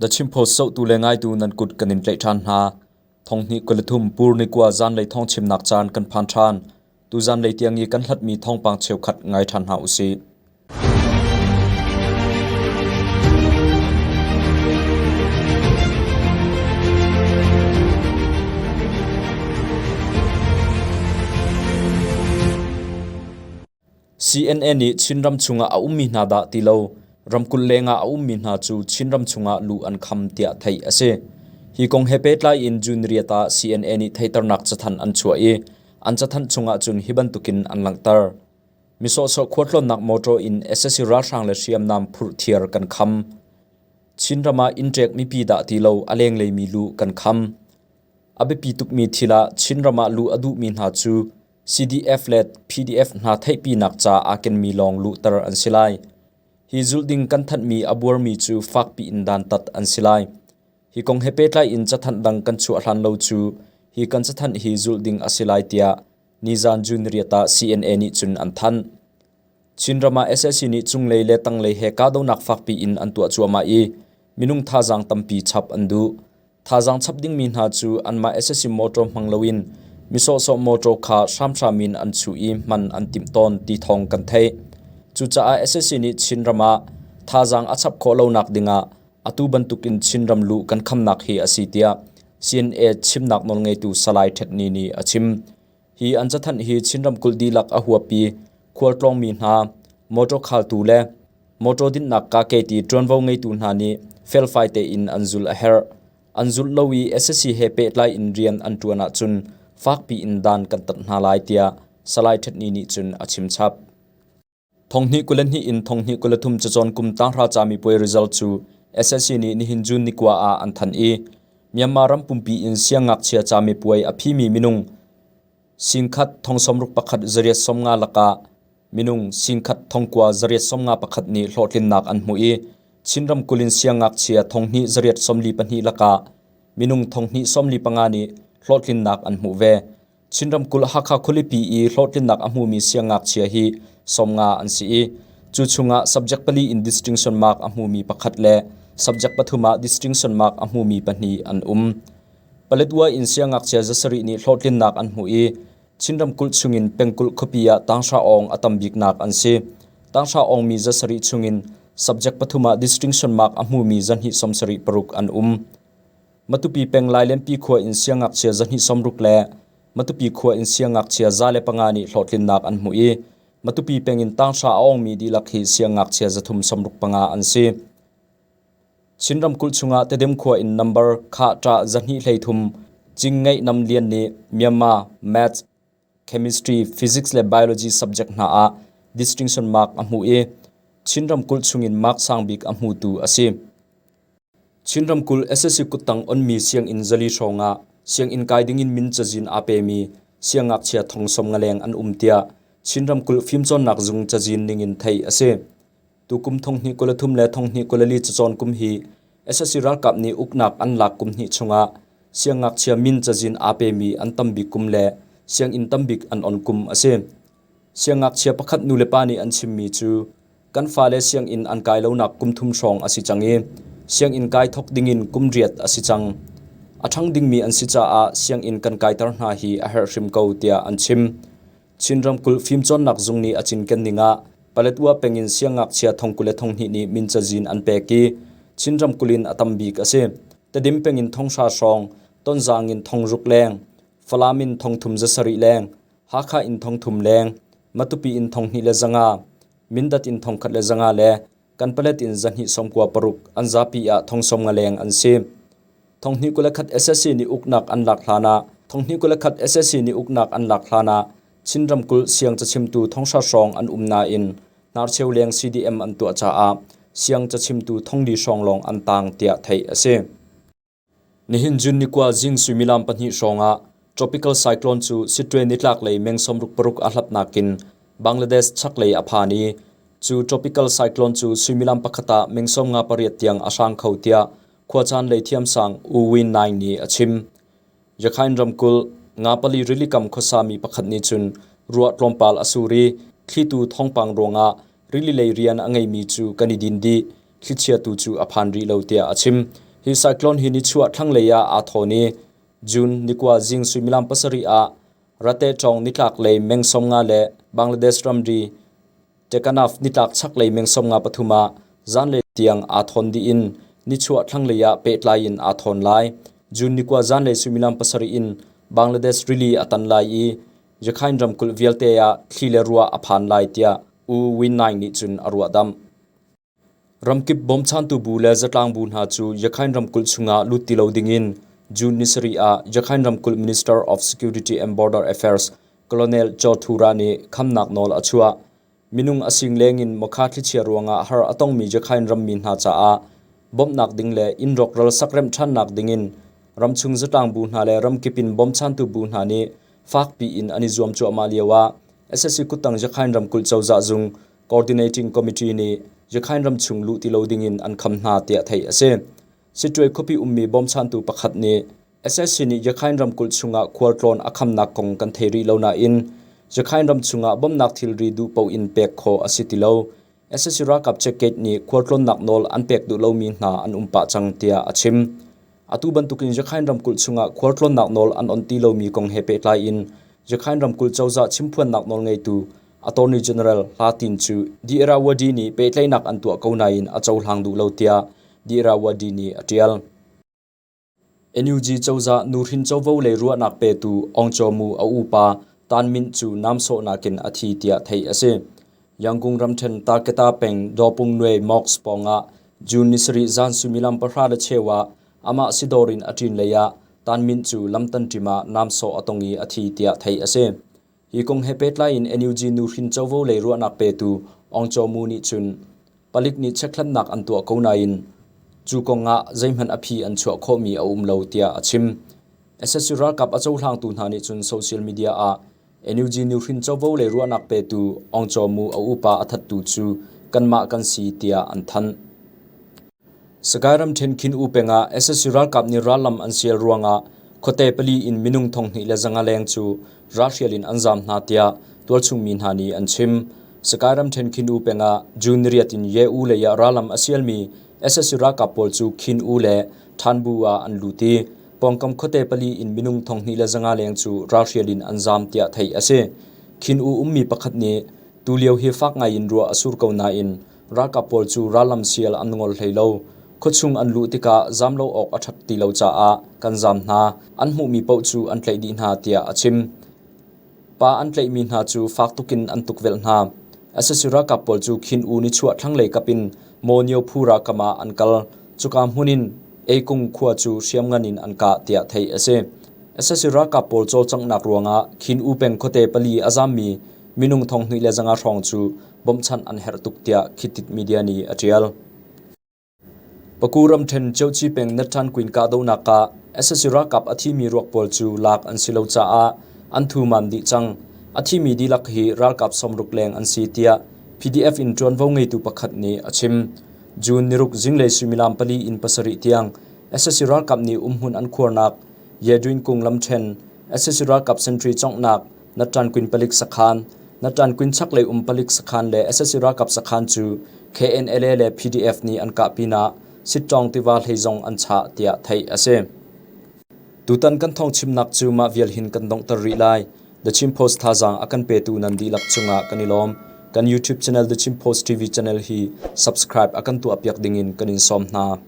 The Chin Post zohtu le ngaitu nan kut kan in tlaih ṭhan hna. Thonghnih 23 Pur ni kua zanlei thawngchimnak caan kan phan ṭhan. Tu zanlei tiang i kan hlatmi thawngpang cheukhat ngai ṭhan hna usih. CNA nih Chinram chungah a ummi hna dah ti lo, ramkulh lengah a ummi hna cu Chinram chungah luh an kham tiah theih a si. Hi kong he pehtlai in June riat ah CNA nih theihternak cathanh an chuah i an cathanh chungah cun hi bantukin an langhter. Mi sawhsawh khualtlawnnak motor in sac ralhrang le hriamnam phurh thiar kan kham. Chinram ah innṭek mipi dah ti lo a lenglei mi luh kan kham. A biapi tukmi thil ah Chinram ah luh a duhmi hna cu CDF le PDF hna theihpinak ca aa kenmi lawng luhter an si lai. Hi zulhding kan thanhmi a buarmi cu fakpi in dantat an si lai. Hi kong he pehtlai in cathanh dang kan chuah hlan lo cu hi kan cathanh hi zulh ding a si lai tiah nizan June riat ah CNA nih cun an thanh. Chinram ah sac nih cunglei le tanglei he kahdohnak fakpi in an tuah cuahmah i minung thazaang tampi chap an duh. Thazaang chap dingmi hna cu anmah sac motor hmang loin mi sawhsawh motor kha hramhram in an chuh i hman an timh tawn ti thawng kan theih. Cucaah sac nih Chinram ah thazaang a chap khawh lonak dingah atu bantukin Chinram luh kan khamnak hi a si tiah CNA chimnak nawlngeitu Salai Htet Ni nih a chim. Hi an cathanh hi Chin ramkulh dihlak a huapi khualtlawngmi hna, motor khaltu le motor dinhnak kaketi ṭuanvo ngeitu hna nih felfai tein an zulh a herh. An zulh lo i sac he pehtlai in rian an ṭuan ahcun fakpi in dan kan tat hna lai tiah Salai Htet Ni nih cun a chim chap. Thonghnih 22 in thonghnih 23 cacawn kum tanghra camipuai result cu SSC nih nihin June ni kua ah an thanh i Myanmar ram pumpi in siangngakchia camipuai a phimi minung singkhat thong sawmruk pakhat zariat sawmnga lakah minung singkhat thongkua zariat sawmnga pakhat nih hlawhtlinnak an hmuh i Chin ramkulh in siangngakchia thonghnih zariat sawmli pahnih lakah minung thonghnih sawmli panga nih hlawhtlinnak an hmuh ve. Chin ramkulh Hakha khualipi i hlawhtlinnak a hmumi siangngakchia hi 50 an si i cu chungah subject pali in distinction mark a hmumi pakhat le subject pathum ah distinction mark a hmumi pahnih an um. Paletwa in siangngakchia zasarih nih hlawhtlinnak an hmu i Chin ramkulh chungin pengkulh khuapi ah tanghra awng a tam biknak an si. Tanghra awngmi zasarih chungin subject pathum ah distinction mark a hmumi zahnih sawmsarih paruk an um. Matupi peng Lailenpi khua in siangngakchia zahnih sawmruk le Matupi khua in siangngakchia 105 nih hlawhtlinnak an hmuh i Matupi peng in tanghra a awngmi dihlak hi siangngakchia 365 an si. Chin ramkulh chungah Tedim khua in number kha ṭah zahnih hleithum Cing Ngeih Nam Lian nih Myanmar Maths, Chemistry, Physics le Biology subject hna ah distinction mark a hmuh i Chin ramkulh chungin mark sang bik a hmutu a si. Chin ramkulh sac kuttang onmi sianginn 400 hrawng ah sianginn kai dingin min cazin aa pemi siangngakchia thong sawm nga leng an um tiah Chin ramkulh fimcawnnak zung cazin ningin theih a si. Tukum thonghnih 23 le thonghnih 24 cacawn kum hi sac ralkap nih uknak an lak kum hnih chungah siangngakchia min cazin aa pemi an tam bik kum le sianginn tam bik an on kum a si. Siangngakchia pakhat nulepa nih an chimmi cu Kan fale sianginn an kai lonak kum thum hrawng a si cang i sianginn kai thawk dingin kum riat a si cang. A ṭhang dingmi an si caah sianginn kan kaiter hna hi a herh hrim ko tiah an chim. Chin ramkulh fimcawnnak zung nih a cinken ning ah Paletwa peng in siangngakchia thong kul le thong hnih nih min cazin an pek i Chin ramkulh in a tam bik a si. Tedim peng in thong hra hrawng, Tonzang in thong ruk leng, Falam in thong thum zasarih leng, Hakha in thong thum leng, Matupi in thong hnih le zanga, Mindat in thongkhat le zanga le Kanpalet in zahnih sawmkua paruk an zapi ah thong sawmnga leng an si. Thonghnih 21 sac nih uknak an lak hlan ah Thonghnih 21 sac nih uknak an lak hlan ah Chin ramkulh siang cachimtu thonghra hrawng an um nain hnarcheu leng CDM an tuah caah siang cachimtu thongli hrawng lawng an tang tiah theih a si. Nihin June ni kua zing suimilam pahnih hrawngah tropical cyclone cu Sittwe nitlaklei meng sawmruk paruk a hlatnak in Bangladesh chaklei a phan i cu tropical cyclone cu suimilam pakhat ah meng sawmnga pariat tiang a hrang kho tiah khuacaan lei thiamsang U Win Naing nih a chim. Rakhine ramkulh Ngapali rilikam khuasami pakhat nih cun ruah tlawmpal a sur i thlitu thawngpang ruangah rili lei rian a ngeimi cu kan i din dih. Thlichia tu cu a phan rih lo tiah a chim. Hi cyclone hi nichuah thlanglei ah aa thawn i June nikua zing suimilam 7 ah Ratetawng nitlak lei meng 50 le Bangladesh ramri Tekanaf nitlak chaklei meng 53 ah zanlei tiang aa thawn dih in nichuah thlanglei ah pehtlai in aa thawn lai. June nikua zanlei suimilam 7 in Bangladesh rili a tan lai i Rakhine ramkulh vialte ah thli le ruah a phan lai tiah U Win Naing nih cun a ruahdamh. Ramkip bawmchantu bu le zatlang bu hna cu Rakhine ramkulh chungah lut ti lo dingin June ni sarih ah Rakhine ramkulh Minister of Security and Border Affairs Colonel Chaw Thura nih khamnak nawl a chuah. Minung a sing lengin Mokha thlichia ruangah har a tongmi Rakhine rammi hna caah bawmhnak ding le inn rawkral sakremh ṭhannak dingin ramchung zatlang bu hna le ramkip in bawmchantu bu hna nih fakpi in an i zuam cuahmah lioah SSC kuttang Rakhine ramkulh cozah zung Coordinating Committee nih Rakhine ram chung luh ti lo dingin an kham hna tiah theih a si. Sittwe khuapi ummi bawmchantu pakhat nih SSC nih Rakhine ramkulh chungah khualtlawn a khamnak kong kan thei rih lo nain Rakhine ram chungah bawmhnak thilri duh paoh in pek khawh a si ti lo. SSC ralkap checkgate nih khualtlawnnak nawl an pek duh lomi hna an um pah cang tiah a chim. Atu bantukin Rakhine ramkulh chungah khualtlawnnak nawl an on ti lomi kong he pehtlai in Rakhine ramkulh cozah chimphuannak nawlngeitu Attorney General Hla Tin cu The Irrawaddy nih pehtlaihnak an tuah ko nain a cohlang duh lo tiah The Irrawaddy nih a ṭial. NUG cozah nuhrin covo lei ruahnak petu Aung Kyaw Mu a upa Tan Mint cu namsawhnak in a thi tiah theih a si. Yangon ramṭhen Taketa peng Dawpung Nwe Mosque pawngah June ni sarih zan suimilam 10:15 ah amah sidawr in a ṭin lei ah Tan Mint cu lamtanṭim ah namsawh a tong i a thi tiah theih a si. Hi kong he pehtlai in NUG nuhrin covo lei ruahnak petu Aung Kyaw Mu nih cun palik nih chekhlatnak an tuah ko nain cu kong ah zeihmanh a phi an chuah khawhmi a um lo tiah a chim. SSC ralkap a cohlangtu hna nih cun social media ah NUG nuhrin covo lei ruahnak petu Aung Kyaw Mu a upa a thattu cu kanmah kan si tiah an thanh. Sagaing ramṭhen Khin U peng ah sac ralkap nih rallam an sial ruangah khuate pali in minung 2500 leng cu ralhrial in an zaam hna tiah tualchung mi hna nih an chim. Sagaing ramṭhen Khin U peng ah June niriat in Ye U lei ah rallam a sialmi sac ralkap pawl cu Khin U le Thanbu ah an lut i pawngkam khuate pali in minung 2500 leng cu ralhrial in an zaam tiah theih a si. Khin U ummi pakhat nih tulio hi fak ngai in ruah a sur ko nain Ralkap pawl cu rallam sial an ngol hlei lo. Khuachung an luh tikah zam lo awk a ṭhat ti lo caah kan zam hna. An hmuhmi paoh cu an tlaih dih hna tiah a chim. Pa an tlaihmi hna cu fak tukin an tukvelh hna. Sac ralkap pawl cu Khin U nichuah thlanglei kap in Mawnio Phura kam ah an kal. Cuka hmun in Eikung khua cu hriamngan in an kah tiah theih a si. Sac ralkap pawl cawlcanghnak ruangah Khin U peng khuate pali a zammi minung 2500 hrawng cu bawmhchanh an herh tuk tiah Khitit Media nih a ṭial. Paku ramṭhen Ceuci peng Nathan Queen kahdohnak ah sac ralkap a thimi ruak pawl cu lak an si lo caah an thu mam dih cang. A thimi dihlak hi ralkap 60 leng an si tiah PDF in ṭuanvo ngeitu pakhat nih a chim. June niruk zinglei suimilam 4 in 7 tiang sac ralkap nih umhmun an khuarnak Yedwin kung lamṭhen sac ralkap sentry conghnak Nattan Queen palik sakhan, Nattan Queen chaklei um palik sakhan le sac ralkap sakhan cu KNLA le PDF nih an kah pinah Sittawng tiva hlei zong an chah tiah theih a si. Tutan kan thawngchimnak cu mah vial hin kan donghter rih lai. The Chin Post thazaang a kan petu nan dihlak cungah kan i lawm. Kan YouTube channel The Chin Post TV channel hi subscribe a kan tuahpiak dingin kan in sawm hna.